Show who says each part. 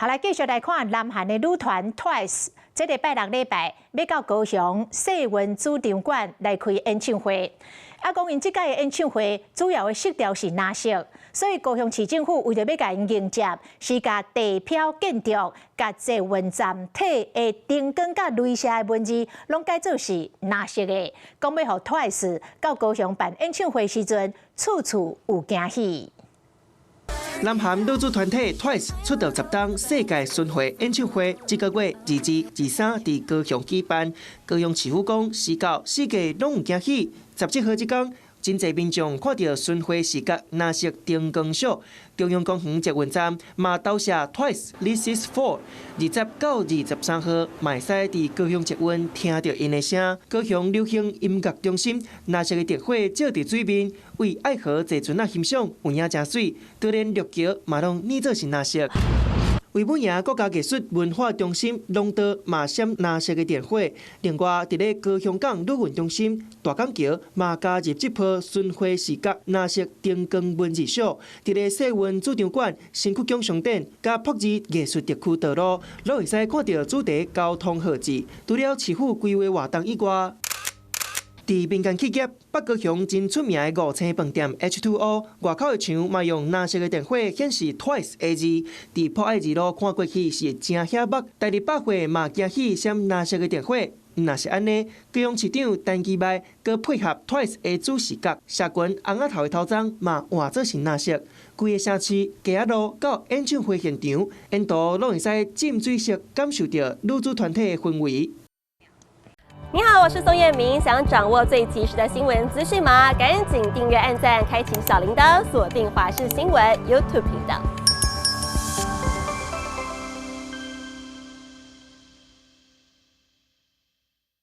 Speaker 1: 好，來繼續來看南韓的女團 Twice，這個拜六禮拜欲到高雄世運主場館來開演唱會。啊，講𪜶這擺的演唱會主要的色調是藍色，所以高雄市政府為著欲共𪜶迎接，是共地標建築、共捷運站體的燈光佮雷射的文字，攏改做是藍色的。講欲予 Twice 到高雄辦演唱會時陣，處處有驚喜。
Speaker 2: 南韓女子團體 Twice 出道10冬世界巡迴演唱會，這個月22、23佇高雄舉辦。高雄市府講，時到四界攏有驚喜。17號這工，真濟民眾看著巡迴視覺藍色燈光秀，中央公園捷運站嘛投射 Twice This is For。20到23號，嘛會使佇高雄捷運聽著𪜶的聲。高雄流行音樂中心藍色的燈火照佇水面，為愛河坐船仔欣賞，有影誠媠。就連陸橋嘛攏染做是藍色。為尾營國家藝術文化中心廊道嘛閃藍色的燈火。另外，佇咧高雄港旅運中心大港橋嘛加入這波巡迴視覺藍色燈光文字秀。佇咧世運主場館、新堀港商店佮朴智藝術特區道路，攏會使看著主題交通號誌。除了市府規劃活動以外，佇民間企業北高雄真出名的五星飯店 H2O 外口的牆嘛用藍色的燈火顯示 Twice 的字，佇博愛二路看過去是誠顯目。台日百貨嘛驚喜閃藍色的燈火。若是按呢，高雄市長陳其邁閣配合 Twice 的主視覺，社群尪仔頭的頭鬃嘛換做是藍色，規個城市街仔路到演唱會現場，沿途攏會使浸水式感受著女子團體的氛圍。
Speaker 3: 你好，我是宋燕明。想掌握最及時的新聞資訊嗎？趕緊訂閱、按讚、開啟小鈴鐺，鎖定華視新聞 YouTube 頻道。